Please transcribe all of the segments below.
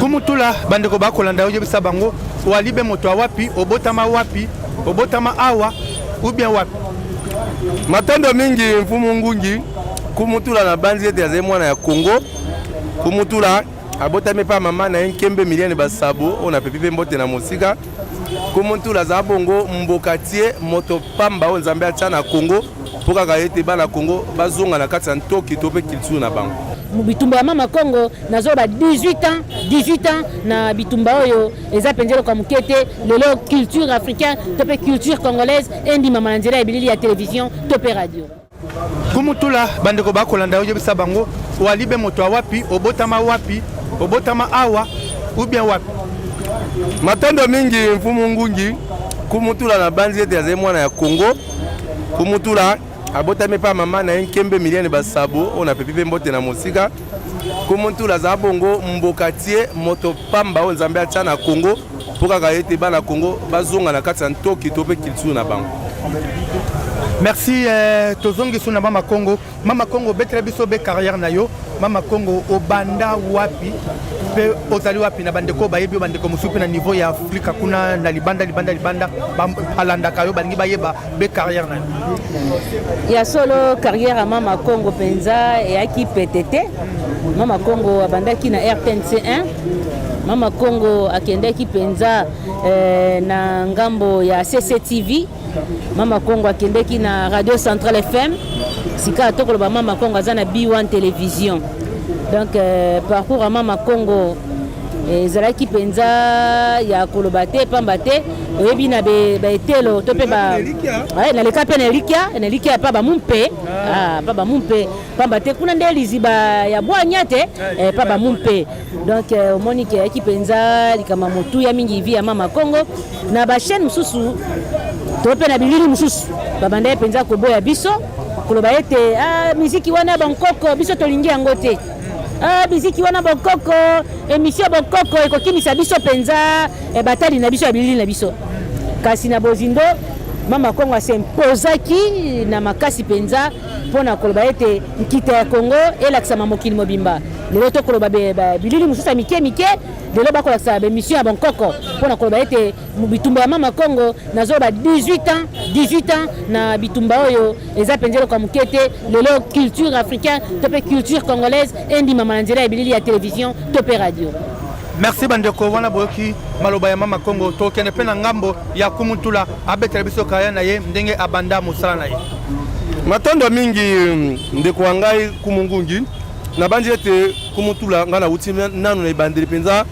Kumutula, bandeko bakolanda yo, yebisa bango wali be moto ya wapi, obotama wapi, obotama awa ou bien wapi? Matondo mingi mfumu Ngungi. Kumutula na banzi ete azali mwana ya Congo. Kumutula abotami epai ya mama na ye Nkembe Miliane Basabo oyo napepi mpe mbote na mosika. Kumutula azala bongo mbokatie moto pamba oyo Nzambe atia na Congo mpo kaka ete bana Congo bazonga na kati ya ntoki to mpe culture na bango. Bitumba ya mama Congo nazoloba 18 ans, 18 ans na bitumba oyo eza mpenza eloko ya moke te. Lelo culture africaine to mpe culture congolaise endimama na nzela ya bilili ya television to mpe radio. Kumutula, bandeko bakolanda yo, yebisa bango wali be moto ya wapi, obotama wapi, obotama awa ou bien wapi? Matondo mingi mfumu Ngungi. Kumutula na banzi ete azali mwana ya Congo. Kumutula abotami epai ya mama na ye Nkembe Miliane Basabo oyo napepi mpe mbote na mosika. Kumutula azala bongo mbokatie moto pamba oyo Nzambe atia na Congo mpo kaka ete bana Congo bazonga na kati ya ntoki to mpe culture na bango. Merci. Tozongi so na Mama Congo. Mama Congo, obetela biso be carrière na yo. Mama Congo, obanda wapi mpe ozali wapi na bandeko bayebi yo, bandeko mosusu mpe na niveau ya Afrika kuna na libanda libanda libanda balandaka yo, balingi bayeba be carrière na yo. Ya solo, carrière ya Mama Congo mpenza eyaki pete te. Mama Congo abandaki na RTNC 1. Mama Congo akendaki mpenza na ngambo ya CCTV. Mama Congo akendeki na Radio Central FM. Sika tokoloba Mama Congo aza na B1 Télévision. Donc parcours ya Mama Congo ezalaki mpenza ya koloba te, pamba te oyebi na baetelo to mpe naleka mpe na Elikya, na Elikya pa bamumpe, pa bamumpe, pamba te kuna nde liziba ya bwanya te, pa bamumpe. Donc omoni ke eyaki mpenza likambo ya motuya mingi vie ya Mama Congo. Na bachaîne mosusu to mpe na bilili mosusu babandaki mpenza koboya biso, koloba ete ah, miziki wana bankoko, biso tolingi yango te. Ah, miziki wana bokoko, émission bokoko ekokimisa biso mpenza batali na biso ya bilili na biso. Kasi na bozindo, Mama Congo as'impozaki na makasi mpenza mpona koloba ete nkita ya Congo elakisama mokili mobimba. Lelo tokoloba bilili mosusu ya mike mike, lelo bakolakisa baémission ya bankoko mpona koloba ete bitumba ya Mama Congo nazoloba 18 ans, 18 ans na bitumba oyo eza mpenza eloko ya moke te. Lelo culture africaine to mpe culture congolaise endimama na nzela ya bilili ya television to mpe radio. Merci bandeko, wana boyoki maloba ya Mama Congo. Tokende mpe na ngambo ya Kumutula, abetela biso kaya na ye ndenge abanda mosala na ye. Matondo mingi ndeko wa ngai Kumungungi. Nabandi ete Kumutula ngai nauti nanu na ebandeli mpenza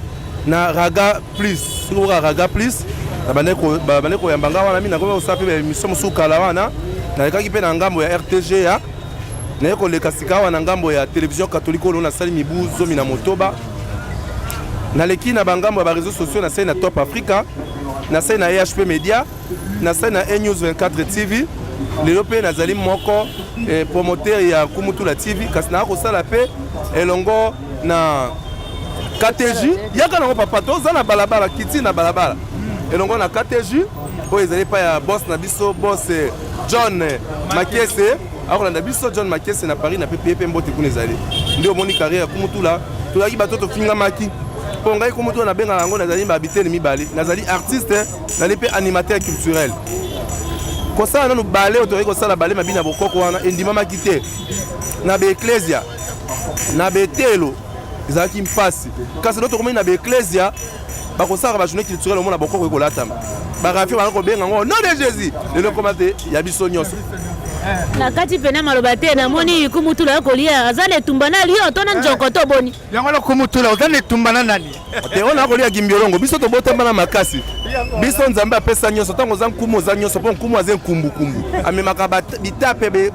na Raga Plus. Soki okoka Raga Plus, nabandaki koyamba ngai wana mingi, nakomi kosala mpe baémission mosusu kala wana. Nalekaki mpe na ngambo ya RTGA, naye koleka sika awa na ngambo ya télévision catholique oyo nasali mibu 16. Naleki na bangambo ya baréseaux sociaux, nasali na Top Africa, nasali na EHP Media, nasali na E-News 24 TV. Lelo mpe nazali moko promoteur ya Kumutula TV, kasi naya kosala mpe elongo na KTJ. Yaka nango papa, toza na balabala, kiti na balabala elongo na KTJ oyo ezali epai ya boss na biso, boss John Makese akolanda biso. John Makese na Paris, na pepe mpe mbote kuna. Ezali nde omoni carrière ya Kumutula. Tozalaki bato tofingamaki mpo ngai Kumutula nabengaka yango, nazali babitene mibale: nazali artiste, nazali mpe animateur culturel. Kosala nanu bale oyo tozali kosala, bale mabina bokoko wana endimamaki te na baeklezia, na betelo ezalaki mpasi. Kasi lelo tokomoni na baeklezia bakosalaka bajournée culturelle, omona bokoko ekolatama, barafi baka kobenga yango nom de Jésus. Lelo ekoma te ya biso nyonso. Na kati pena maloba te, namoni Kumutula ya kolia, aza na etumba na lion to na nzoko to boni? Yango na Kumutula, oza na etumba na nani? Te, oyo nakolia gimbiolongo. Biso tobotama na makasi, biso Nzambe apesa nyonso. Ntango oza nkumu, oza nyonso, mpo nkumu aza nkumbukumbu, amemaka bitape,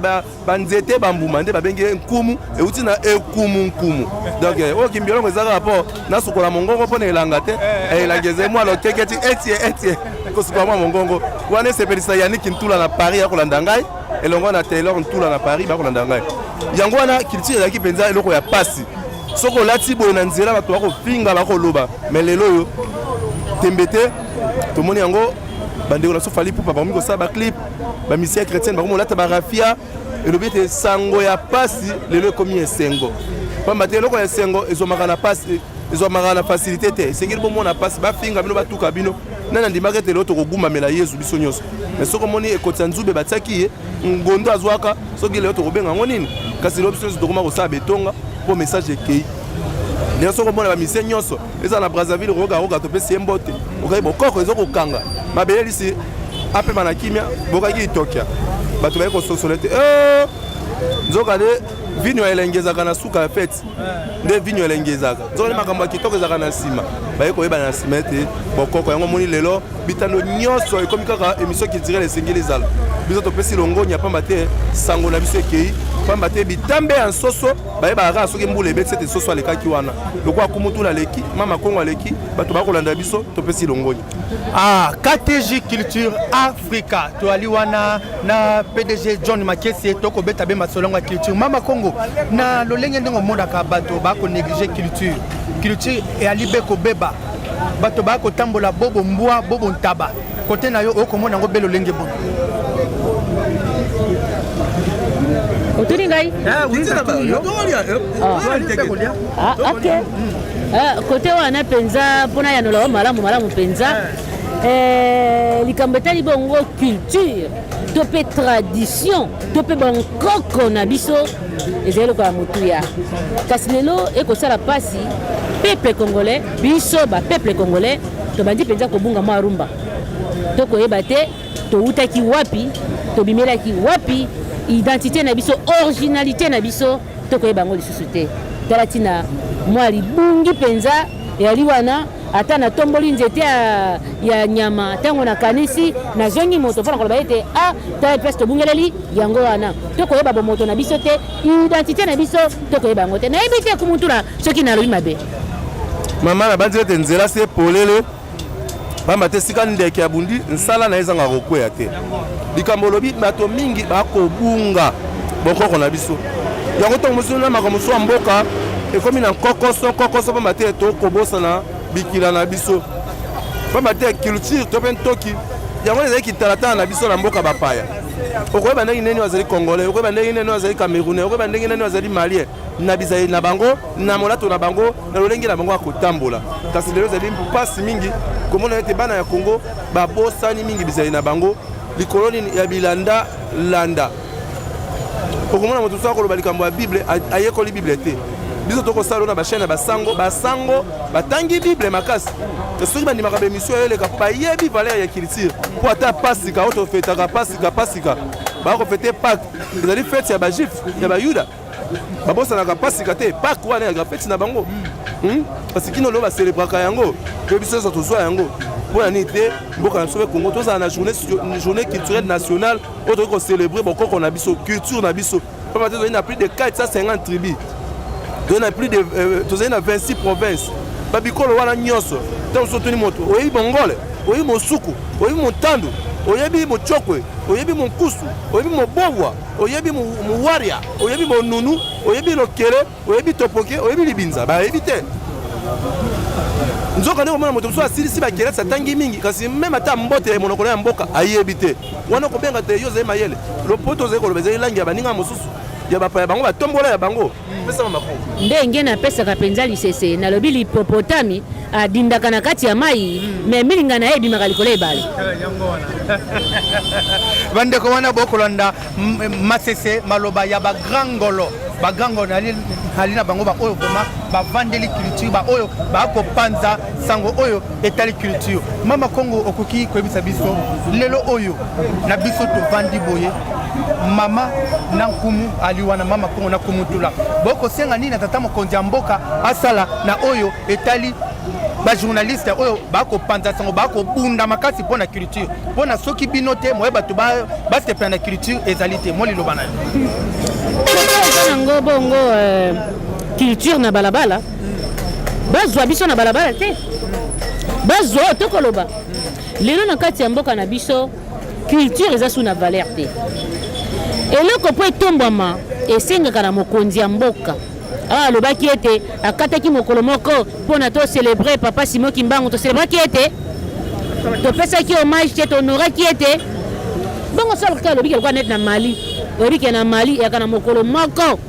banzete, bambuma, nde babengi ye nkumu, euti na ekumu, nkumu. Donc oyo kimbiolongo eza kaka mpo nasukola mongongo, mpo na elanga te. Elanga ezali mwa lokeke ti etie etie kosukola mwa mongongo wana esepelisa Yannick Ntula na Paris, akolanda ngai elongo na Taylor Ntula na Paris, bakolanda ngai. Yango wana culture ezalaki mpenza eloko ya pasi. Soki olati boye na nzela, bato bakofinga, bakoloba. Mais lelo oyo, tembe te, tomoni yango, bandeko na biso Fally Ipupa bakomi kosala baclip, bamusiciens chrétienne bakomi kolata barafia. Elobi ete sango ya pasi lelo ekomi esengo, pamba te eloko ya esengo ezwamaka na pasi. Ezwamaka na facilité te, esengeli bomona mpasi, bafinga bino, batuka bino. Nani andimaka ete lelo tokogumbamela Yezu biso nyonso? Mais soki omoni ekoti ya nzube batiaki ye ngondo azwaka, soki lelo tokobenga yango nini? Kasi lelo biso nyonso tokoma kosala betonga mpo message ekei. Lelo soki omona bamisie nyonso eza na Brazzaville, roga roga topesi ye mbote, okai bokoko ezo kokanga mabele lisi apema na kimia, bokaki itokia bato baye kososola ete eh, nzoka nde vino ya elengi ezalaka na suka ya feti, nde vino elengi ezalaka, nzoka nde makambo ya kitoko ezalaka na nsima. Baye koyeba na nsima ete bokoko yango omoni lelo bitando nyonso ekomi kaka émission culturelle esengeli ezala. Biso topesi longonya pamba te sango na biso ekei, pamba te bitambe ya nsoso bayebaka kaka soki mbula ebeti ete nsoso alekaki wana, lokola kumutula aleki, mama Kongo aleki, bato bakolanda biso, topesi longonya. Ah, KTJ Culture Africa toali wana na PDG John Makese, tokobeta be masolo ya culture. Mama Kongo, na lolenge ndenge omonaka bato bakonéglige culture, culture eyali be kobeba, bato bakotambola bobo mbwa bobo ntaba, kote na yo okomona yango be lolenge boni? Otuni ngai? Ah, ok. Ah, kote wana mpenza mpona yanola wa malamu malamu mpenza. Eh, likambo etali bongo culture to mpe tradition to mpe bankoko na biso ezali lokola motuya, kasi lelo ekosala mpasi peuple congolais. Biso bapeuple congolais tobandi mpenza kobunga mwa rumba, tokoyeba te towutaki wapi, tobimelaki wapi, identité na biso, originalité na biso, tokoyeba yango lisusu te. Tala ntina mwa libungi mpenza eyali wana. Ata natomboli nzete ya, ya nyama, ntango nakanisi nazongi moto mpona koloba ete a tala place tobungeleli yango wana, tokoyeba bomoto na biso te, identité na biso tokoyeba yango te. Nayebi te kumutula soki nalobi mabe. Mama, nabanzi ete nzela se polele, pamba te esika ndeke abundi nsala na ye ezanga kokweya te. Likambo olobi, bato mingi bakobunga bokoko na biso yango ntango mosusu na makambo mosusu ya mboka ekomi na nkokoso nkokoso, pamba te tokobosana bikila na biso, pamba te culture to mpe ntoki yango ezali kitalatala na biso na mboka bapaya. Okoyeba ndenge nini azali Congolais, okoyeba ndenge nini azali Camerounais, okoyeba ndenge nini azali Malien na bizaleli na bango, na molato na bango, na lolenge na bango ya kotambola. Kasi lelo ezali mpasi mingi komona ete bana ya Congo babosani mingi bizaleli na bango likolo nini ya bilanda landa. Okomona moto mosusu akoloba likambo ya Bible, ayekoli Bible te. Biso tokosala na bachaine ya basango, basango batangi Bible makasi, soki bandimaka baémission eleka mpo bayebi valeur ya culture. Mpo ata pasika oyo tofetaka, pasika pasika bakofete Pâques, ezali fete ya bajuif, ya bayuda, babosanaka pasika te. Pâques wana ezalaka fete na bango, Parce kino lelo bacélébraka yango, mpe biso nyonso tozwa yango. Mpo na nini te mboka na biso mpe Congo tozala na journée culturelle nationale oyo tokoki kocélébrer bokoko na biso, culture na biso? Pamba te tozali na plus de 450 tribus, tozali na plus de tozali na 26 provinces. Babikolo wana nyonso, ntango mosusu otuni moto: oyebi mongole, oyebi mosuku, oyebi motandu, oyebi mocokwe, oyebi monkusu, oyebi mobobwa, oyebi mowaria, oyebi monunu, oyebi lokele, oyebi topoke, oyebi libinza? Bayebi te. Nzoka nde komona moto mosusu asilisi bakelasi, atangi mingi, kasi même ata mbote ya monoko na ya mboka ayebi te. Wana kobenga te yo ozali mayele. Lopoto ozali koloba ezali langi ya baninga mosusu ya bapaya, bango batombola ya bango. Pesama makolo. Ndenge napesaka mpenza lisese, nalobi lipopotami adindaka na kati ya mai, me milinga na ye ebimaka likolo ya ebale. Bandeko wana bokolanda masese, maloba ya bagrand ngolo, bagrand ngolo nali na bango, baoyo vraiment bavandeli culture, baoyo bakopanza sango oyo etali culture. Mama Kongo, okoki koyebisa biso lelo oyo na biso tovandi boye, mama na nkumu ali wana, mama Kongo na kumutula, bokosenga nini na tata mokonzi ya mboka asala na oyo etali bajournaliste oyo bakopanza sango, bakobunda makasi mpo na culture? Mpo na soki bino te, moye bato basepela na culture ezali te. Mo liloba na yo. Eza nango bongo, culture na balabala, bazwa biso na balabala te, bazwa oyo tokoloba lelo na kati ya mboka na biso. Culture eza su na valeur te. Eloko mpo etombwama esengaka na mokonzi ya mboka. Awa alobaki ete akataki mokolo moko mpona tocélébre papa Simon Kimbangu, tocélébraki ete topesaki hommage te, tohonoraki ete bongo. So alokaki, alobiki lokola neti na Mali, oyebi ke na Mali eyaka na mokolo moko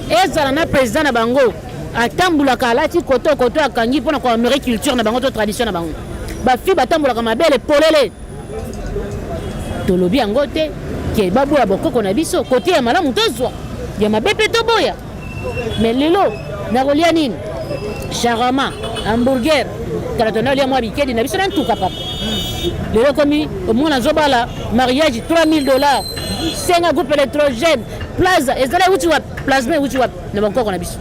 ezala na président na bango. Atambulaka alati koto koto akangi mpona koamere culture na bango to tradition na bango. Bafille batambolaka mabele polele. Tolobi yango te ke baboya bokoko na biso, kote ya malamu tozwa, ya mabe mpe toboya. Mais lelo nakolia nini? Shawarma, hamburger, kala tona olia mwa bikedi na biso na ntuka papa. Lelo ekomi omona azobala mariage 3000 dollars, senga groupe électrogène, plaza ezala euti wapi? Plasma euti wapi na bankoko na biso?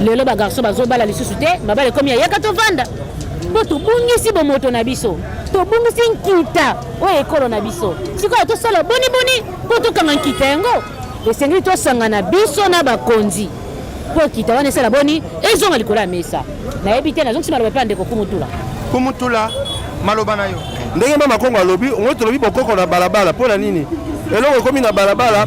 Lelo ba garçon bazobala lisusu te, mabala ekomi ya yaka tovanda mpo tobungisi bomoto na biso, tobungisi nkita oyo ekolo na biso. Sikoyo tosala boniboni mpo tokanga nkita yango? Esengeli tosangana biso na bakonzi mpo nkita wana esala boni ezonga likolo ya mesa. Nayebi te, nazongisi maloba epai ya ndeko Kumutula. Kumutula, maloba na yo. Ndenge Mama Kongo alobi, ongo tolobi bokoko na balabala mpo na nini? Eloko ekomi na balabala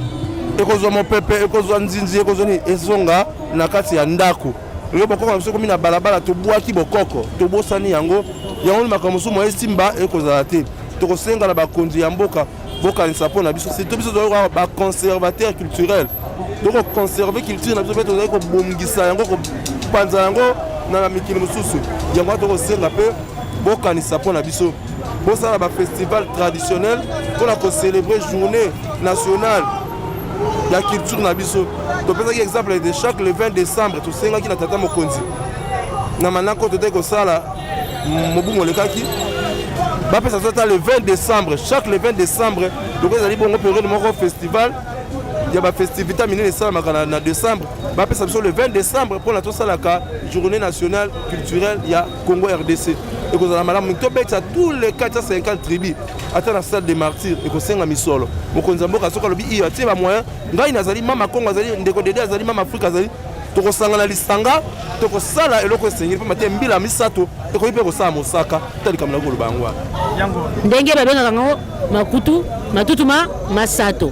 ekozwa mopepe, ekozwa nzinzi, ekozwa nini, ezonga na kati ya ndako. Lelo bokoko na biso ekomi na balabala, tobwaki bokoko, tobosani yango. Yango makambo mosusu moye esimba ekozala te. Tokosenga na bakonzi ya mboka bokanisa mpo na biso, surtout biso tozali ba conservateur culturel, tokoconserve culture na biso mpe tozali kobongisa yango, kopanza yango na mikili mosusu. Yango wana tokosenga mpe bokanisa mpo na biso, bosala ba festival traditionnel mpo na kocélébrer journée nationale ya culture na biso. Topesaki exemple de chaque le 20 décembre, tosengaki na tata mokonzi na manako totaki kosala mobu molekaki, bapesa biso ata le 20 décembre, chaque le 20 décembre. Donc ezali bongo période moko festival ya bafestivité minene esalamaka na décembre, bapesa biso le 20 décembre mpona tosalaka journée nationale culturelle ya Congo RDC. Ekozala malamu mingi tobetisa tous les 450 tribus ata na salle de martyr. Ekosenga misolo. Mokonzi ya mboka soki alobi iyo, atie bamoyen, ngai nazali, Mama Kongo azali, ndeko Dede azali, Mama Afrika azali, tokosangana lisanga, tokosala eloko esengeli, mpo te mbila misato ekoki mpe kosala mosaka. Ta likambo na koloba yango wana. Ndenge babengaka yango makutu matutu ma masato.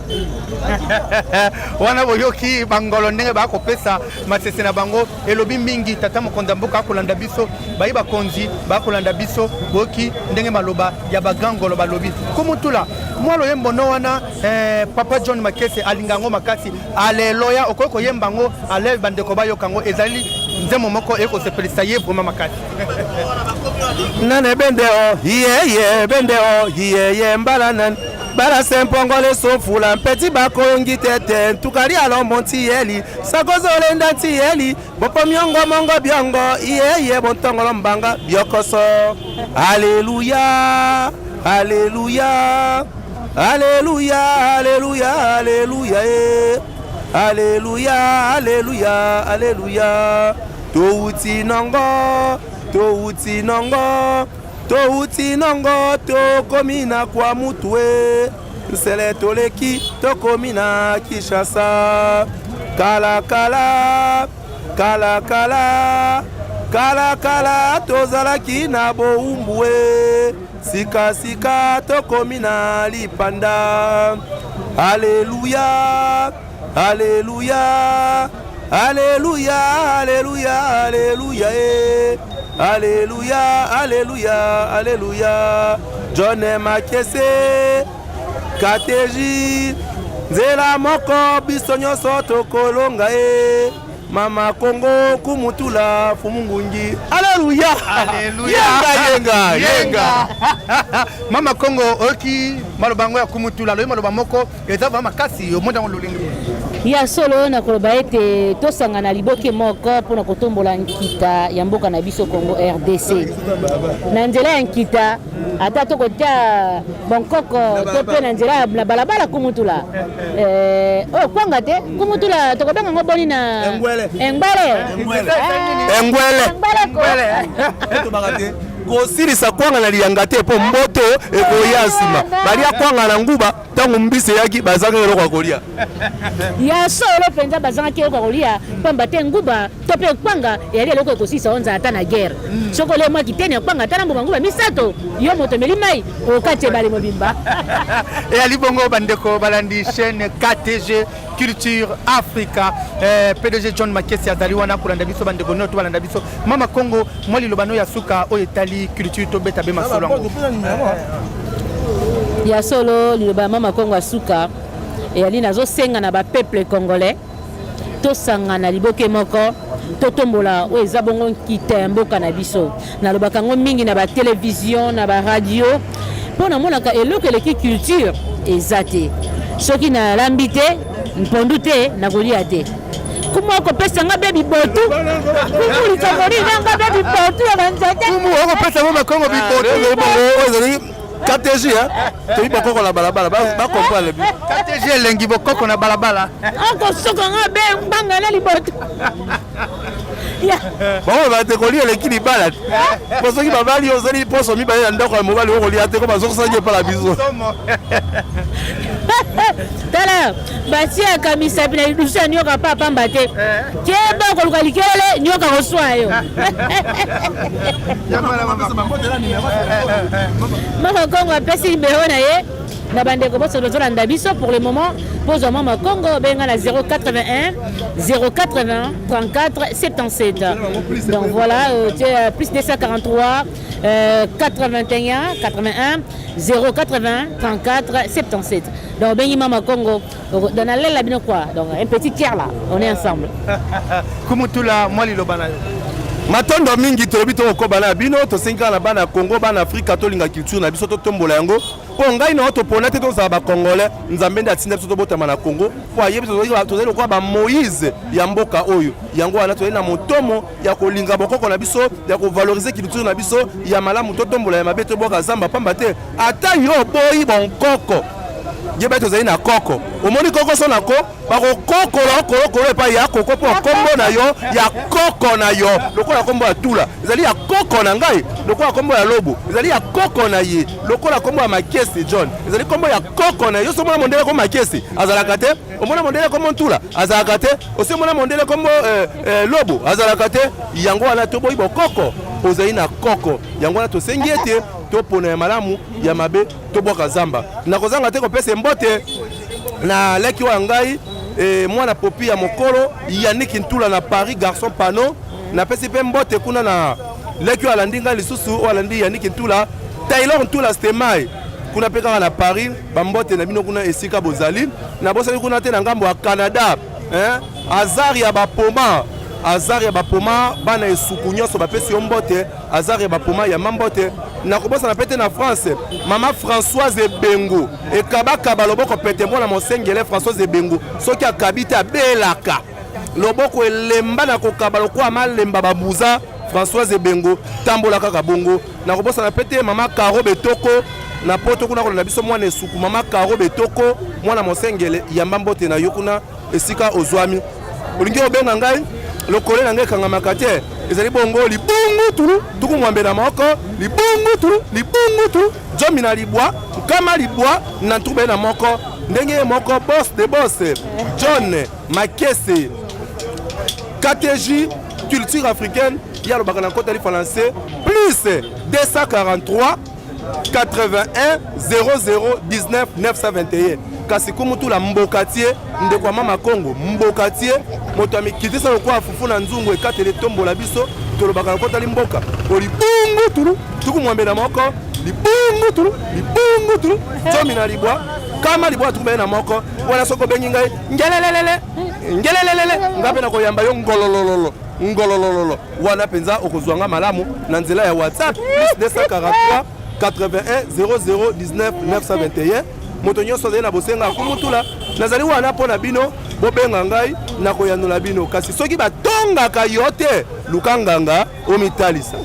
Wana boyoki bangolo ndenge bakopesa masese na bango, elobi mingi. Tata mokonzi ya mboka akolanda biso, bayi bakonzi bakolanda biso. Boyoki ndenge maloba ya bagrand ngolo balobi. Kumutula mwa loyembo no wana, papa John Makese alinga yango makasi. Aleloya, okoki koyemba yango aleve, bandeko bayoka yango. Ezali nzembo moko ekosepelisa ye vraiment makasi. Nane bende o yeye bende o yeye mbala nani bala sempongole sofula mpeti bakongi tete ntukali alombo ntiyeli sakozolenda ntiyeli bopo miongo mongo biongo iyeye bontongolo mbanga biokoso. Aleluya, aleluya, aleluya, aleluya, aleluya e aleluya, aleluya, aleluya. Touti nongo, touti nongo, touti nongo, tokomi na kwa mutu e nsele toleki, tokomi na Kinshasa. Kala kala kala kala kala kala tozalaki na bowumbu e sika sika tokomi na lipanda. Aleluya, aleluya, aleluya, aleluya, aleluya e aleluya, aleluya, aleluya. John Makese Kateji, nzela moko biso nyonso tokolonga e Mama Kongo kumutula fumungungi. Aleluya. Aleluya. Yenga yenga yenga. Mama Kongo, oyoki maloba yango ya kumutula, alobi maloba moko eza vraiment makasi, omoni yango lolenge. Ya solo, nakoloba ete tosangana liboke moko mpona kotombola nkita ya mboka na biso Congo RDC. Na nzela ya nkita, ata tokotia bonkoko to mpe na nzela na balabala kumutula, oyo kwanga te kumutula, tokobenga yango boni na Engwele. Engwele. Engwele. Engwele ko Kosilisa kwanga na liyanga te, mpo mboto ekoya nsima. Balia kwanga na nguba, ntango mbisi eyaki bazangaki eloko ya kolia. Ya solo mpenza, bazangaki eloko ya kolia, pamba te nguba to mpe kwanga eyali eloko ekosilisa yo nzala ata na guerre. Soki olie mwa kiteni ya kwanga ata na mbuma nguba misato, yo moto omeli mai okati ebale mobimba. Eyali bongo, bandeko balandi chaîne KTG Culture Africa, PDG John Makesi azali wana kolanda biso, bandeko nyonso balanda biso. Mama Congo, mwa liloba no ya suka oyo etali culture, tobeta be masolo yango. Ya solo, liloba ya Mama Kongo ya suka eyali nazosenga na bapeuple congolais tosangana liboke moko. Totombola oyo eza bongo nkita ya mboka na biso. Nalobaka yango mingi na ba television, na ba radio, mpo namonaka eloko eleki culture eza te. Soki nalambi te mpondu te, nakolia te. Kumu akopesa nga be bibotu, kumu likambo nini na nga be bibotu ya banzete. Kumu okopesa ngo makongo bibotu. Oyo ezali KTG, hein? Toyi bokoko na balabala, ba comprendre bi. KTG elengi bokoko na balabala. Akosoka nga be mbanga na liboto. Bango ba te kolia eleki libala. Po soki babali yo ozali poso mibale na ndako ya mobali okolia te ko bazokosaki epa na biso. Tala, batiaka misapi na lidusu ya nyoka pa pamba te. Keba koluka likelele, nyoka koswa yo. Mama Kongo apesi numero na ye na bandeko boso bozolanda biso pour le moment. Bozwa Mama Kongo, benga na 081 080 34 77. Donc voilà, plus 243 81 81 080 34 77. Donc bengi Mama Kongo dans la lela bino quoi. Donc un petit tiers là, on est ensemble. Kumutula mwa liloba na yo. Matondo mingi, tolobi tokokoba na bino, tosengi kaka na bana ya Congo, bana Afrika, tolinga culture na biso, totombola yango. Mpo ngai na yo topona te tozala bacongolais, Nzambe nde atinda biso tobotama na Congo, mpo ayebi tozali lokola bamoïse ya mboka oyo. Yango wana tozali na motomo ya kolinga bokoko na biso, ya kovalorize culture na biso ya malamu, totombola ya mabe tobwaka zamba, pamba te ata yo oboyi bonkoko, yeba tozali na koko. Omoni koko so na ko bakokokola okolokolo epai ya koko, mpo kombo na yo ya koko na yo lokola kombo ya Tula ezali ya koko na ngai, lokola kombo ya Lobo ezali ya koko na ye, lokola kombo ya Makesi John ezali kombo ya koko na ye. Yo so omona mondele kombo Makesi azalaka te, omona mondele kombo Ntula azalaka te, osi omona mondele kombo Lobo azalaka te. Yango wana toboyi bokoko, ozali na koko. Yango wana tosengi ete topona ya malamu, ya mabe tobwaka zamba. Nakozanga te kopesa mbote na leki oyo ya ngai, mwana popi ya mokolo Yannick Ntula na Paris, garçon pano. Napesi mpe mbote kuna na leki oyo alandi ngai lisusu, oyo alandi Yannick Ntula, Taylor Ntula Stemai kuna mpe kaka na Paris. Bambote na bino kuna esika bozali. Nabosani kuna te na ngambo ya Canada, hein? Azar ya bapoma, Azar ya bapoma, bana esuku nyonso bapesi yo mbote. Azar ya bapoma ya mambote. Nakobosana pe te na France, mama Françoise Ebengo ekabakaba loboko pete, mwana mosengele Françoise Ebengo, soki akabi te abelaka loboko elemba na kokaba lokola malemba babuza. Françoise Ebengo tambola kaka bongo. Nakobosana pe te mama Caro Betoko na poto kuna kolanda biso, mwana esuku mama Caro Betoko, mwana mosengele, yamba mbote na yo kuna esika ozwami. Olingi obenga ngai lokole na ngai ekangamaka te, ezali bongo libungu tulu tuku mwambe na moko, libungu tulu libungu tulu zomi na libwa nkama libwa na ntuku na moko. Ndenge ye moko boss de boss John Makese KTG culture africaine, ye alobaka na nkota li français plus 243 81 00 19 921. Kasi kumutula mbokatie ndeko ya Mama Kongo, mbokatie moto ya mikitisa lokola fufu na nzungu ekateli etombola biso, tolobaka na kotali mboka olibungu tulu tuku mwambe na moko, libungu tulu libungu tulu zomi na libwa kama libwa tuku na moko. Wana soki obengi ngai ngelelelele ngelelelele, nga mpe nakoyamba yo ngololololo ngololololo. Wana mpenza okozwa nga malamu na nzela ya WhatsApp plus 243 81 00 19 921. Moto nyonso azali na bosenga ya kumutula, nazali wana mpo na bino, bobenga ngai nakoyanola bino. Kasi soki batongaka yo te, luka nganga omitalisa.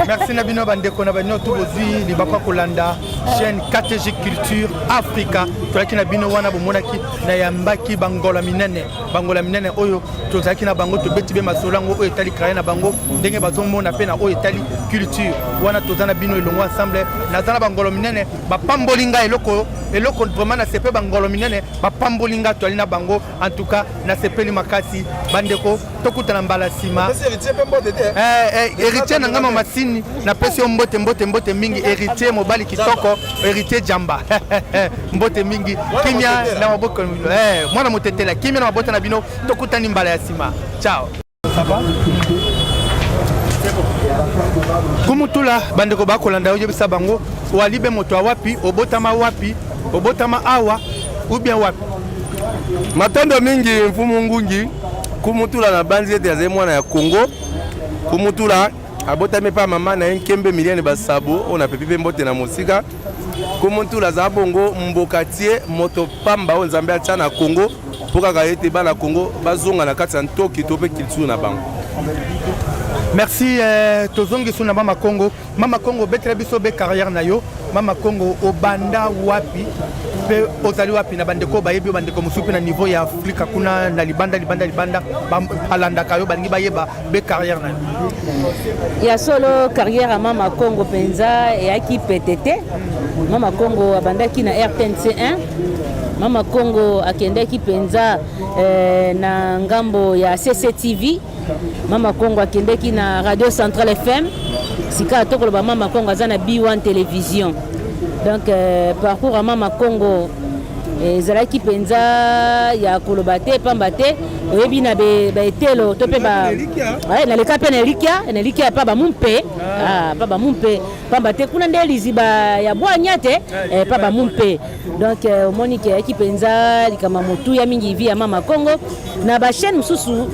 Merci na bino bandeko na bino to bozwi libaku ya kolanda chaîne KTG Culture Africa. Tozalaki na bino wana, bomonaki nayambaki bangola minene, bangola minene oyo tozalaki na bango, tobeti be masolo yango oyo etali kraye na bango, ndenge bazomona mpe na oyo etali culture. Wana toza na bino elongo ensemble. Naza na bangolo minene bapamboli ngai eloko eloko vraiment nasepe, bangolo minene bapamboli ngai, toali na bango. En tout cas nasepeli makasi bandeko, tokutana mbala nsima. Héritier na ngai mama Sini, napesi yo mbote mbote mbote mingi. Héritier mobali kitoko, héritier Jamba, mbote mingi, kimia na maboko, mwana motetela, kimia na mabota na bino. Tokutani mbala ya nsima, ciao. Ça va? Kumutula, bandeko bakolanda, oyebisa bango wali be moto wapi, obotama wapi, obotama awa ou bien wapi? Matondo mingi mfumu Ngungi. Kumutula na banzi ete azali mwana ya Congo. Kumutula abotami epai mama na ye Nkembe Miliane Basabo, oyo napepi mpe mbote na mosika. Kumutula azala bongo mbokatie, moto pamba oyo Nzambe atia na Congo mpo kaka ete bana Congo bazonga na kati ya ntoki to mpe culture na bango. Merci. Tozongi so na Mama Congo. Mama Congo, obetela biso be carrière na yo. Mama Congo, obanda wapi mpe ozali wapi na bandeko bayebi yo, bandeko mosusu mpe na niveau ya Afrika kuna na libanda libanda libanda balandaka yo, balingi bayeba be carrière na yo? Ya solo, carrière ya Mama Congo mpenza eyaki pete te. Mama Congo abandaki na RTNC 1. Mama Congo akendaki mpenza na ngambo ya CCTV. Mama Congo akendeki na Radio Central FM. Sika tokoloba, Mama Congo aza na B1 Télévision. Donc parcours ya Mama Congo ezalaki mpenza ya koloba te, pamba te oyebi na baetelo to mpe naleka mpe na Elikya, na Elikya pa bamumpe, pa bamumpe, pamba te kuna nde liziba ya bwanya te, pa bamumpe. Donc omoni ke eyaki mpenza likambo ya motuya mingi, vie ya Mama Congo. Na bachaîne mosusu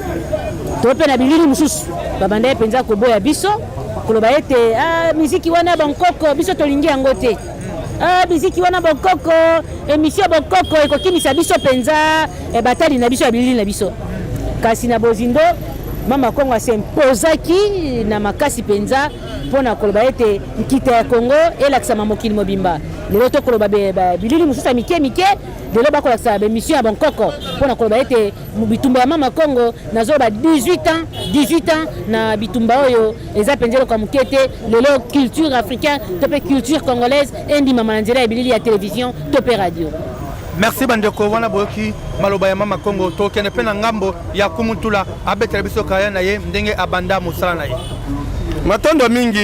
to mpe na bilili mosusu, babanda ye mpenza koboya biso, koloba ete ah, miziki wana bankoko, biso tolingi yango te. Ah, miziki wana bokoko, émission bokoko ekokimisa biso mpenza batali na biso ya bilili na biso. Kasi na bozindo, Mama Kongo as'impozaki na makasi mpenza mpo na koloba ete nkita ya Kongo elakisama mokili mobimba. Lelo tokoloba bilili mosusu ya mike mike, lelo bakolakisa baémission ya bonkoko mpo na koloba ete bitumba ya Mama Kongo. Nazoloba 18 ans, 18 ans na bitumba oyo eza mpenza eloko ya moke te. Lelo culture africaine to mpe culture congolaise endimama na nzela ya bilili ya télévision to mpe radio. Merci bandeko. Wana boyoki maloba ya Mama Kongo. Tokende mpe na ngambo ya Kumutula, abetela biso kaya na ye, ndenge abanda mosala na ye. Matondo mingi,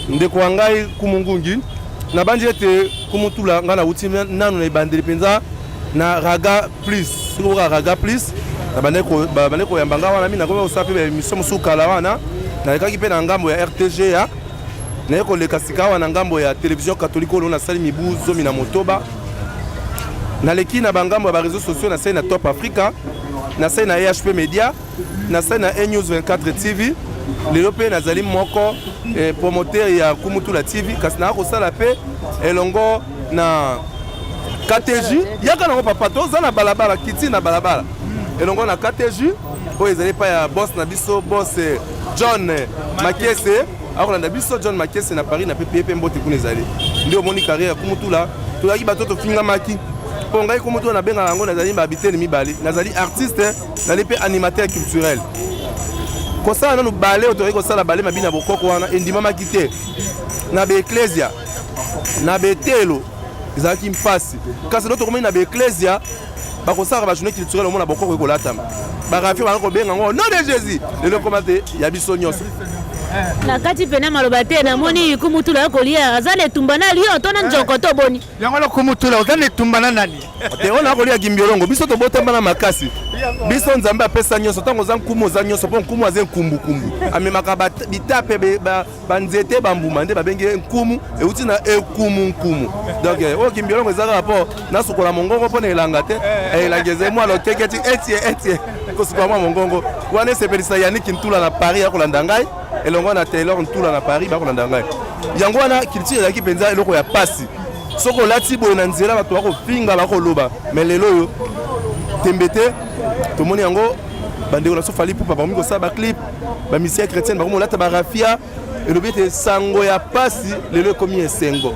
ndeko wa ngai Kumungungi. Nabandi ete Kumutula, ngai nauti nanu na ebandeli mpenza na Raga Plus. Soki okoka Raga Plus, babandaki koyamba ngai wana mingi. Nakomi kosala mpe baémission mosusu kala wana. Nalekaki mpe na ngambo ya RTGA, naye koleka sika awa na ngambo ya Télévision Catholique oyo nasali mibu 16. Naleki na bangambo ya baréseaux sociaux, nasali na Top Africa, nasali na EHP Media, nasali na Enews 24 TV. Lelo mpe nazali moko promoteur ya Kumutula TV, kasi naya kosala mpe elongo na KTJ. Yaka nango papa, toza na balabala, kiti na balabala elongo na KTJ oyo ezali epai ya boss na biso, boss John Makese. Akolanda biso John Makese na Paris na pepe mpe mbote kuna. Ezali nde omoni carrière ya Kumutula. Tozalaki bato tofingamaki mpo ngai Kumutula nabengaka yango, nazali babitene mibale: nazali artiste, nazali mpe animateur culturel. Kosala nanu bale oyo tozali kosala, bale mabina bokoko wana endimamaki te na baeklezia, na betelo ezalaki mpasi. Kasi lo tokomoni na baeklezia bakosalaka bajournée culturelle, omona bokoko ekolatama, baraphia baka kobenga yango nom de Jésus. Lelo ekoma te ya biso nyonso. Na kati pena maloba te, namoni Kumutula ya kolia, aza na etumba na lion to na nzoko to boni? Yango na Kumutula, oza na etumba na nani? Te, oyo nakolia gimbiolongo. Biso tobotamba na makasi, biso Nzambe apesa nyonso. Ntango oza nkumu, oza nyonso, mpo nkumu aza nkumbukumbu, amemaka bitape, banzete, bambuma, nde babengi ye nkumu, euti na ekumu, nkumu. Donc oyo kimbiolongo eza kaka mpo nasukola mongongo, mpo na elanga te. Elanga ezali mwa lokeke ti etie etie kosukola mwa mongongo wana. Esepelisa Yannick Ntula na Paris, akolanda ngai elongo na Taylor Ntula na Paris, bakolanda ngai. Yango wana culture ezalaki mpenza eloko ya pasi. Soki olati boye na nzela, bato bakofinga, bakoloba. Mais lelo oyo, tembe te, tomoni yango, bandeko na biso Fally Ipupa bakomi kosala baclip, bamusiciens chrétienne bakomi kolata baraphia. Elobi ete sango ya pasi lelo ekomi esengo,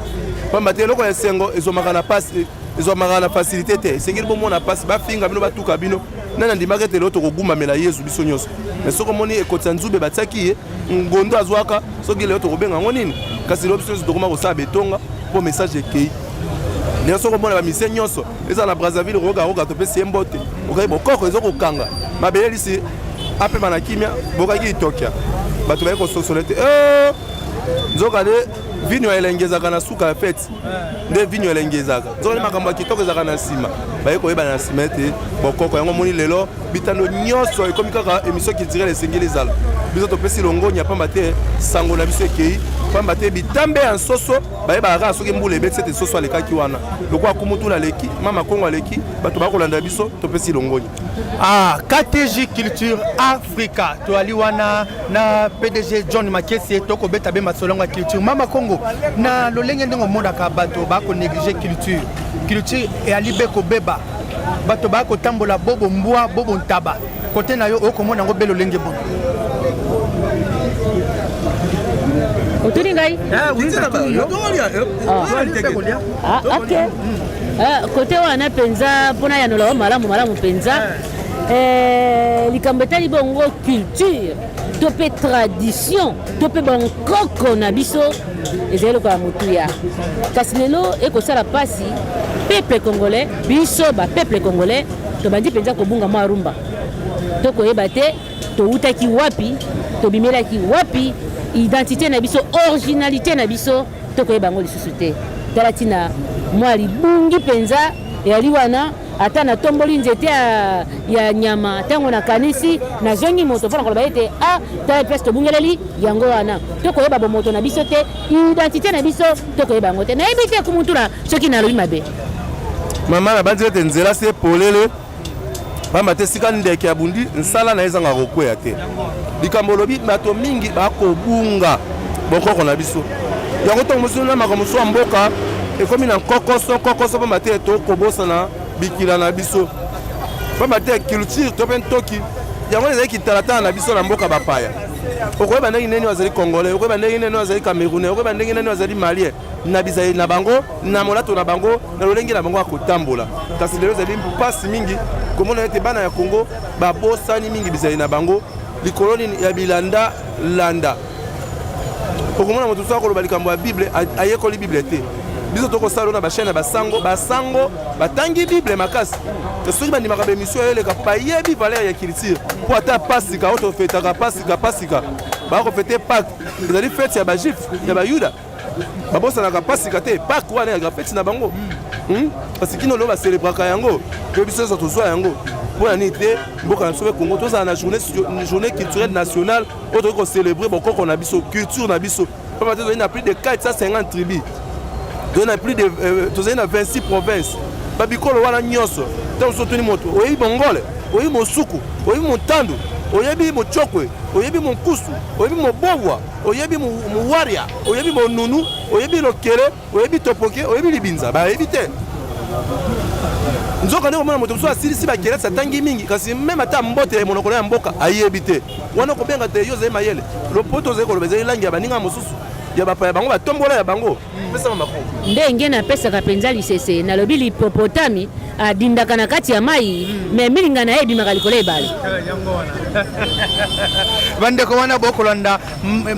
pamba te eloko ya esengo ezwamaka na pasi, ezwamaka na facilité te. Esengeli bomona pasi, bafinga bino, batuka bino. Nani andimaka ete lelo tokogumbamela Yezu biso nyonso? Mais soki omoni ekotisa nzube batiaki ye ngondo azwaka, soki lelo tokobenga yango nini? Kasi lelo biso nyonso tokoma kosala betonga mpo message ekei. Lelo soki omona bamusiciens nyonso eza na Brazzaville, Roga Roga, topesi ye mbote, okai bokoko ezokokanga mabele lisi apema na kimia. Bokaki itokia, bato baye kososola ete nzoka nde vino ya elengi ezalaka na suka ya fête, nde vino ya elengi ezalaka, nzoka nde makambo ya kitoko ezalaka na nsima. Baye koyebana na nsima ete bokoko yango. Omoni lelo bitando nyonso ekomi kaka émission culturelle, esengeli ezala. Biso topesi longonya, pamba te sango na biso ekei. Pamba te bitambe ya nsoso bayebaka kaka soki mbula ebeti ete nsoso alekaki wana. Lokola Kumutula aleki, Mama Kongo aleki, bato bakolanda biso, topesi longoni. Ah, KTJ Culture Africa toali wana na PDG John Makese tokobeta be masolo ya culture. Mama Kongo, na lolenge ndenge omonaka bato bako négliger culture, culture eyali be kobeba, bato bakotambola bobo mbwa bobo ntaba, kote na yo okomona yango be lolenge boni? Otuni ngai? Ah, ok. Ah, kote wana mpenza mpona yanola wa malamu malamu mpenza. Likambo etali bongo culture to mpe tradition to mpe bankoko na biso ezali eloko ya motuya, kasi lelo ekosala mpasi peuple congolais. Biso bapeuple congolais tobandi mpenza kobunga mwa rumba, tokoyeba te towutaki wapi, tobimelaki wapi, identité na biso, originalité na biso, tokoyeba yango lisusu te. Tala ntina mwa libungi mpenza eyali wana. Ata natomboli nzete ya nyama, ntango nakanisi nazongi moto mpona koloba ete a tala place tobungeleli yango wana, tokoyeba bomoto na biso te, identité na biso tokoyeba yango te. Nayebi te, Kumutula, soki nalobi mabe. Mama, nabandi ete nzela se polele, pamba te sika ndeke abundi nsala na ye ezanga kokweya te. Likambo olobi, bato mingi bakobunga bokoko na biso. Yango ntongo mosusu na makambo mosusu ya mboka ekomi na nkokoso nkokoso, pamba te tokobosana bikila na biso, pamba te culture to mpe ntoki yango ezali kitalatala na biso na mboka bapaya. Okoyeba ndenge nini azali Congolais, okoyeba ndenge nini azali Camerounais, okoyeba ndenge nini azali Malien na bizaleli na bango, na molato na bango, na lolenge na bango ya kotambola. Kasi lelo ezali mpasi mingi komona ete bana ya Congo babosani mingi bizaleli na bango likolo nini ya bilanda landa. Okomona moto mosusu akoloba likambo ya Bible, ayekoli Bible te. Biso tokosala na bachaîne ya basango, basango batangi Bible makasi. Soki bandimaka baémission eleka mpo bayebi valeur ya culture, mpo ata pasika oyo tofetaka, pasika, pasika bakofete, Pâques ezali fête ya bajuif, ya bayuda. Babosanaka pasika te. Pâques wana ezalaka fête na bango, Parce kino lelo bacélébraka yango, mpe biso nyonso tozwa yango. Mpo na nini te mboka na biso mpe Congo tozala na journée culturelle nationale oyo tokoki kocélébrer bokoko na biso, culture na biso? Pamba te tozali na plus de 450 tribus, tozali na plus de tozali na 26 provinces. Babikolo wana nyonso, ntango mosusu otuni moto: oyebi Mongole, oyebi Mosuku, oyebi Motandu, oyebi Mocokwe, oyebi Monkusu, oyebi Mobobwa, oyebi Mowaria, oyebi Monunu, oyebi Lokele, oyebi Topoke, oyebi Libinza? Bayebi te. Nzoka nde komona moto mosusu asilisi bakelasi, atangi mingi, kasi même ata mbote ya monoko ya mboka ayebi te. Wana kobenga te yo ozali mayele. Lopoto ozali koloba ezali langi ya baninga mosusu ya bapaya, bango batombola ya bango. Pesama makolo. Ndenge napesaka mpenza lisese, nalobi lipopotami adindaka na kati ya mai, me milinga na ye ebimaka likolo ebale. Bandeko wana bokolanda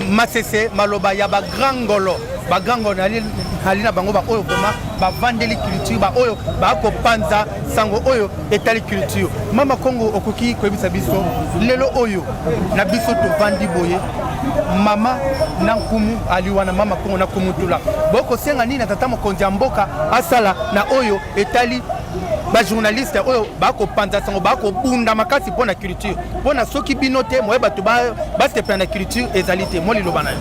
masese, maloba ya bagrand ngolo, bagrand ngolo ali na bango, baoyo vraiment bavandeli culture, baoyo bakopanza sango oyo etali culture. Mama Kongo, okoki koyebisa biso lelo oyo na biso tovandi boye, mama na nkumu ali wana, mama Kongo na Kumutula, bokosenga nini na tata mokonzi ya mboka asala na oyo etali bajournaliste oyo bakopanza sango, bakobunda makasi mpo na culture? Mpo na soki bino te, moye bato basepela na culture ezali te. Mwa liloba na yo.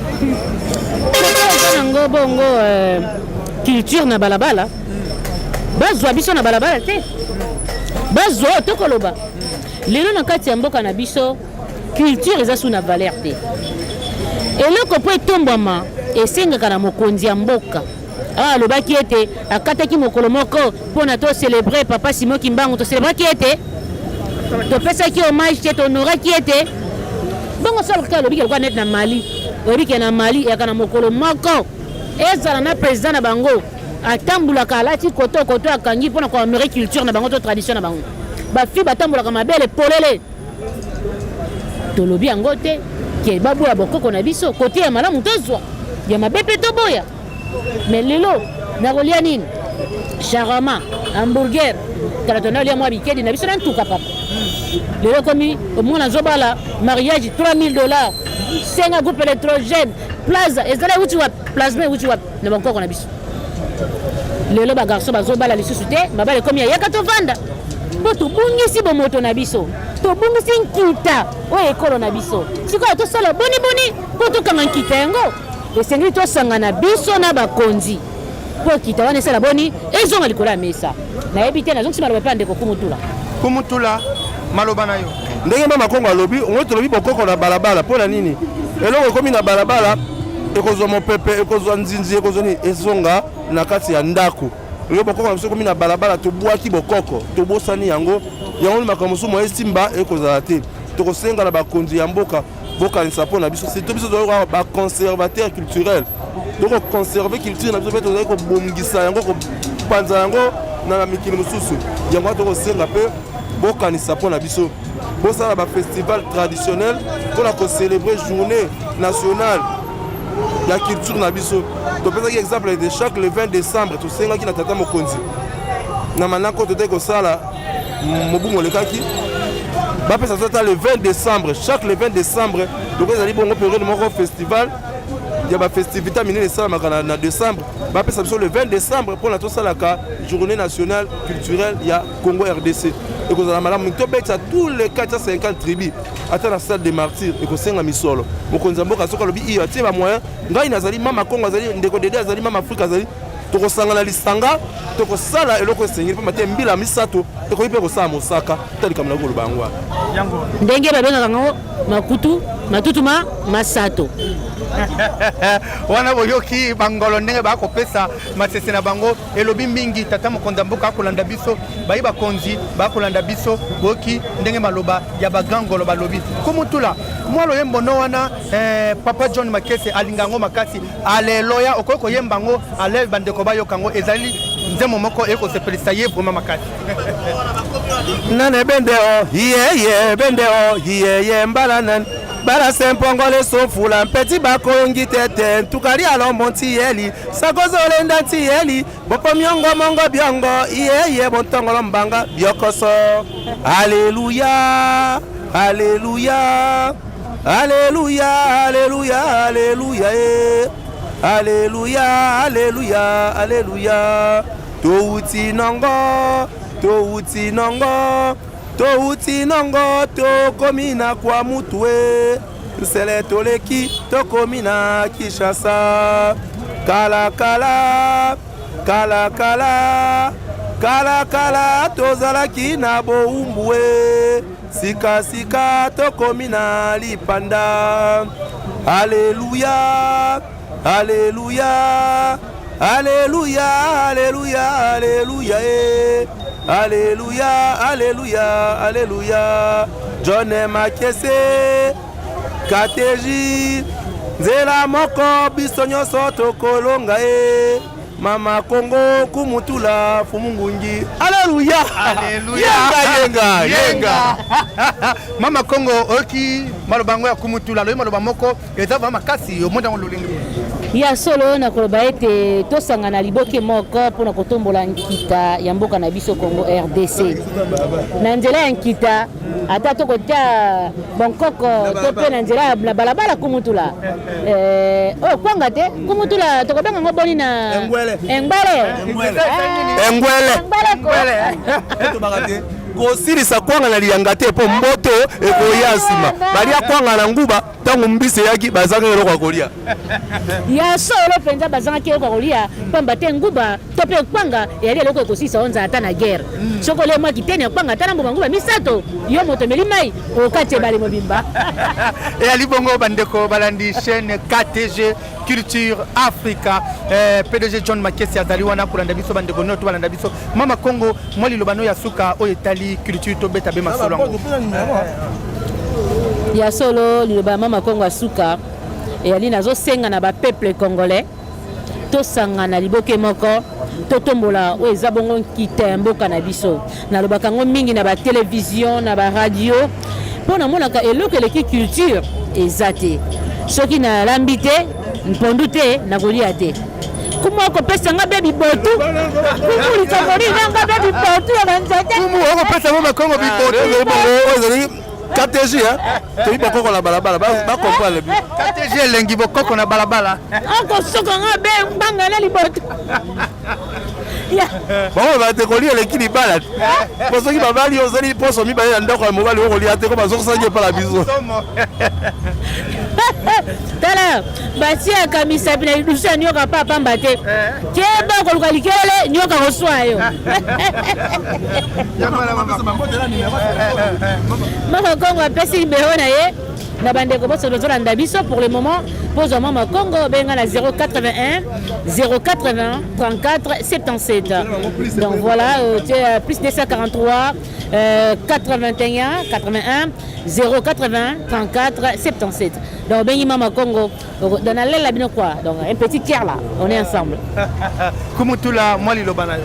Eza nango bongo, culture na balabala, bazwa biso na balabala te, bazwa oyo tokoloba lelo na kati ya mboka na biso. Culture eza su na valeur te. Eloko mpo etombwama esengaka na mokonzi ya mboka. Awa alobaki ete akataki mokolo moko mpona tocélébrer papa Simon Kimbangu. Tocélébraki ete topesaki hommage te, tohonoraki ete bongo. So aloki, alobiki lokola neti na Mali. Oyebi ke na Mali eyaka na mokolo moko, ezala na président na bango atambulaka alati koto koto, akangi mpona kohonorer culture na bango to tradition na bango. Bafille batambolaka mabele polele. Tolobi yango te ke baboya bokoko na biso. Kote ya malamu tozwa, ya mabe mpe toboya. Mais lelo nakolia nini? Shawarma, hamburger. Kala tona olia mwa bikedi na biso na ntuka papa. Lelo ekomi omona azobala mariage 3000 $, senga groupe électrogène, plaza ezala euti wapi? Plasma euti wapi na bankoko na biso? Lelo bagarçon bazobala lisusu te, mabala ekomi ayaka tovanda, mpo tobungisi bomoto na biso, tobungisi nkita oyo ekolo na biso. Sikoyo tosala boniboni mpo tokanga nkita yango? Esengeli tosangana biso na bakonzi mpo ekita wana esala boni ezonga likolo ya mesa. Nayebi te, nazongisi maloba mpe ya ndeko Kumutula. Kumutula, maloba na yo. Ndenge Mama Kongo alobi, ongo tolobi bokoko na balabala mpo na nini? Eloko ekomi na balabala ekozwa mopepe, ekozwa nzinzi, ekozwa nini, ezonga na kati ya ndako. Lelo bokoko na biso ekomi na balabala, tobwaki bokoko, tobosani yango. Yango makambo mosusu moye esimba ekozala te. Tokosenga na bakonzi ya mboka bokanisa mpo na biso, surtout biso tozali ba conservateur culturel, tokoconserve culture na biso mpe tozali kobongisa yango, kopanza yango na mikili mosusu. Yango wana tokosenga mpe bokanisa mpo na biso, bosala bafestival traditionnel mpo na kocélébrer journée nationale ya culture na biso. Topesaki exemple de chaque le 20 décembre, tosengaki na tata mokonzi na manako totaki kosala mobu molekaki, bapesa biso ata le 20 décembre, chaque le 20 décembre. Loko ezali bongo période moko festival ya bafestivité minene esalamaka na décembre, bapesa biso le 20 décembre mpona tosalaka journée nationale culturelle ya Congo RDC. Ekozala malamu mingi tobetisa tous les 450 tribus ata na salle de martyr. Ekosenga misolo. Mokonzi ya mboka soki alobi iyo, atie bamoyen. Ngai nazali, Mama Kongo azali, ndeko Dede azali, Mama Afrika azali, tokosangana lisanga, tokosala eloko esengeli, mpo te mbila misato ekoki mpe kosala mosaka. Ta likambo na koloba yango wana. Ndenge babengaka yango makutu matutu ma masato. Wana boyoki bangolo ndenge bakopesa masese na bango, elobi mingi. Tata mokonzi ya mboka akolanda biso, bayi bakonzi bakolanda biso. Boyoki ndenge maloba ya bagangolo balobi. Kumutula, mwa loyembo no wana, papa John Makese alinga yango makasi, aleloya. Okoki koyemba yango aleve, bandeko bayoka yango. Ezali nzembo moko ekosepelisa ye vraiment makasi. Nane bende o yeye bende o yeye mbala nani bala sempongole sofula mpeti bakongi tete ntukali alombo ntiyeli sakozolenda ntiyeli bopo miongo mongo biongo iyeye bontongolo mbanga biokoso. Aleluya, aleluya, aleluya, aleluya, aleluya e aleluya, aleluya, aleluya. Touti nongo, touti nongo, touti nongo, tokomi na kwa mutu e nsele, toleki tokomi na Kinshasa. Kala kala kala kala kala kala tozalaki na bowumbu e sika sika tokomi na lipanda. Aleluya, aleluya, aleluya, aleluya, aleluya e aleluya, aleluya, aleluya. John Makese Kateji, nzela moko biso nyonso tokolonga e Mama Kongo Kumutula Fumungungi, aleluya. Aleluya. Yenga yenga yenga. Mama Kongo, oyoki maloba yango ya Kumutula, alobi maloba moko eza vraiment makasi. Omoni yango lolenge? Ya solo, nakoloba ete tosangana liboke moko mpona kotombola nkita ya mboka na biso Congo RDC na nzela ya nkita, ata tokotia bonkoko to mpe na nzela na balabala. Kumutula, oyo kwanga te. Kumutula, tokobenga yango boni na Engwele. Engwele. Engwele. Engwele ko. Te kosilisa kwanga na liyanga te, mpo mboto ekoya nsima. Balia kwanga na nguba, ntango mbisi eyaki bazanga eloko ya kolia. Ya solo mpenza, bazangaki eloko ya kolia, pamba te nguba to mpe kwanga eyali eloko ekosilisa yo nzala ata na guerre. Soki olie mwa kiteni ya kwanga ata na mbuma nguba misato, yo moto omeli mai okati ebale mobimba. Eyali bongo, bandeko balandi chaîne KTG Culture Africa, PDG John Makesi azali wana kolanda biso, bandeko nyonso balanda biso. Mama Congo, mwa liloba no ya suka oyo etali culture, tobeta be masolo yango. Ya solo, liloba ya Mama Kongo ya suka eyali nazosenga na bapeuple congolais tosangana liboke moko, totombola oyo eza bongo nkita ya mboka na biso. Nalobaka yango mingi na batelevizio, na baradio, mpo namonaka eloko eleki culture eza te. Soki nalambi te mpondu te, nakolia te. Kumu akopesa nga be bibotu. Kumu, likambo nini na nga be bibotu ya banzete? Kumu okopesa mo Makongo bibotu. Oyo ezali KTG, toyi bokoko na balabala, bacomprendre. KTG elengi, bokoko na balabala. Akosuka nga be mbanga na libotu. Bango bate kolia eleki libala te, po soki babali ozali poso mibale na ndako ya mobali, okolia te ko bazokosaki epala biso. Tala, batiaka misapi na lidusu ya nioka pa pamba te. Keba koluka likelele, nioka koswa yo. Mama Kongo apesi numero na ye na bandeko boso bazolanda biso pour le moment. Pozwa Mama Kongo, benga na 081 080 34 77. Donc voilà, tu es plus 243 81 81 080 34 77. Donc bengi Mama Kongo dans la bino quoi. Donc un petit tiers là, on est ensemble. Kumutula, mwa liloba na yo.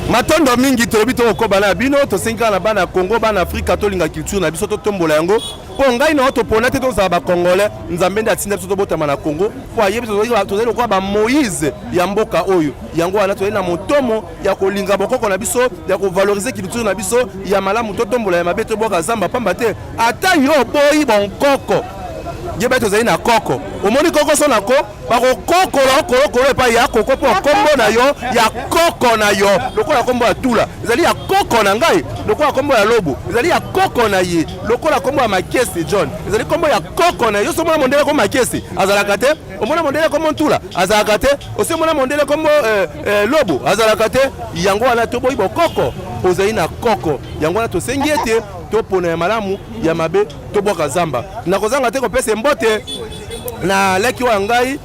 Matondo mingi. Tolobi tokokoba na bino. Tosengi kaka na bana ya Congo, bana Afrika, tolinga culture na biso, totombola yango, mpo ngai na yo topona te tozala Bacongolais. Nzambe nde atinda biso tobotama na Congo, mpo ayebi tozali lokola bamoïse ya mboka oyo. Yango wana tozali na motomo ya kolinga bokoko na biso, ya kovaloriser culture na biso ya malamu, totombola ya mabe, tobwaka zamba, pamba te ata yo oboyi bonkoko, yeba tozali na koko. Omoni koko so na ko bakokokola okolokolo epai ya koko, mpo kombo na yo ya koko na yo, lokola kombo ya Tula ezali ya koko na ngai, lokola kombo ya Lobo ezali ya koko na ye, lokola kombo ya Makesi John ezali kombo ya koko na ye. Yo so omona mondele kombo Makesi azalaka te, omona mondele kombo Ntula azalaka te, osi omona mondele kombo Lobo azalaka te. Yango wana toboyi bokoko, ozali na koko. Yango wana tosengi ete topona ya malamu, ya mabe tobwaka zamba. Nakozanga te kopesa mbote na leki oyo ya ngai,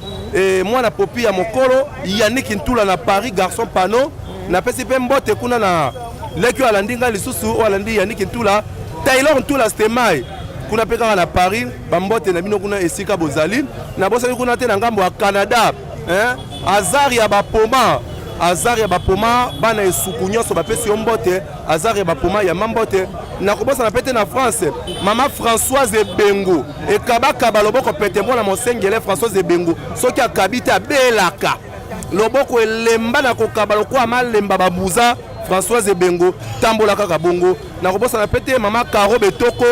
mwana popi ya mokolo Yannick Ntula na Paris, garçon pano. Napesi mpe mbote kuna na leki oyo alandi ngai lisusu, oyo alandi Yannick Ntula, Taylor Ntula Stemai, kuna mpe kaka na Paris. Bambote na bino kuna esika bozali. Nabosaki kuna te na ngambo ya Canada, hein? Azar ya bapoma, Azar ya bapoma, bana esuku nyonso bapesi yo mbote. Azar ya bapoma ya mambote. Nakobosana mpe te na France, mama Françoise Ebengo, ekabakaba loboko pete, mwana mosengele Françoise Ebengo. Soki akabi te, abelaka loboko elemba na kokaba lokola malemba babuza. Françoise Ebengo, tambola kaka bongo. Nakobosana mpe te mama Caro Betoko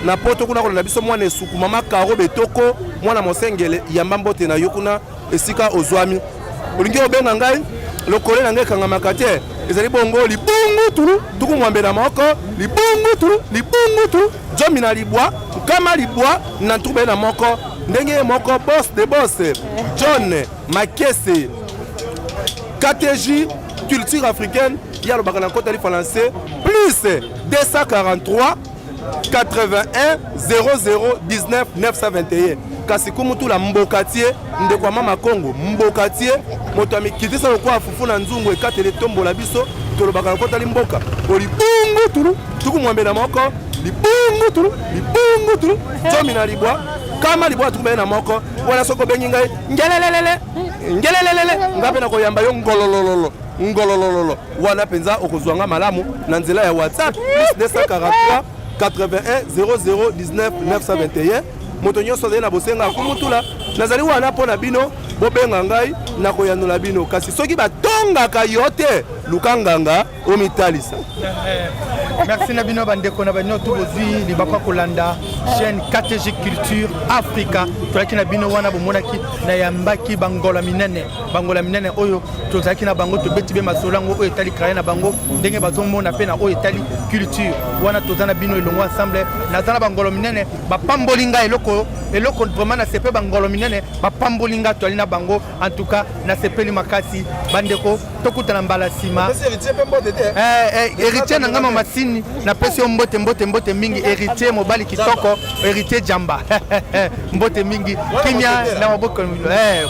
na Poto kuna kolanda biso, mwana esuku mama Caro Betoko, mwana mosengele, yamba mbote na yo kuna esika ozwami. Olingi obenga ngai, lokole na ngai ekangamaka te, ezali bongo libungu tulu 21, libungu tulu libungu tulu 19, 921. Ndenge ye moko boss de boss John Makese, KTJ culture africaine, ye alobaka na nkota lifalanse, plus 243 81 00 19 921. Kasi kumutula mboka tie, ndeko ya Mama Kongo, mboka tie, moto ya mikitisa lokola fufu na nzungu ekateli etombola biso. Tolobaka na kotali mboka olibungu tulu 81, libungu tulu libungu tulu 19, 921. Wana soki obengi ngai ngelelelele ngelelelele, ngai mpe nakoyamba yo ngololololo ngololololo. Wana mpenza okozwa nga malamu na nzela ya WhatsApp, plus 243 81 00 19 921. Moto nyonso azali na bosenga ya kumutula, nazali wana mpo na bino. Bobenga ngai, nakoyanola bino. Kasi soki batongaka yo te, luka nganga omitalisa. Merci na bino bandeko na bino to bozwi libaku ya kolanda chaîne KTG Culture Africa. Tozalaki na bino wana, bomonaki nayambaki bangola minene, bangola minene oyo tozalaki na bango, tobeti be masolo yango oyo etali kraye na bango, ndenge bazomona mpe na oyo etali culture. Wana toza na bino elongo ensemble. Naza na bangolo minene, bapamboli ngai eloko eloko vraiment nasepe. Bangolo minene bapamboli ngai, toali na bango. En tout cas nasepeli makasi. Bandeko, tokutana mbala nsima. Héritier na ngai Mamasini, napesi yo mbote, mbote, mbote mingi. Héritier, mobali kitoko, Héritier Jamba, mbote mingi. Kimia na maboko,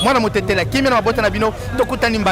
mwana motetela, kimia na mabota na bino. Tokutani mbala.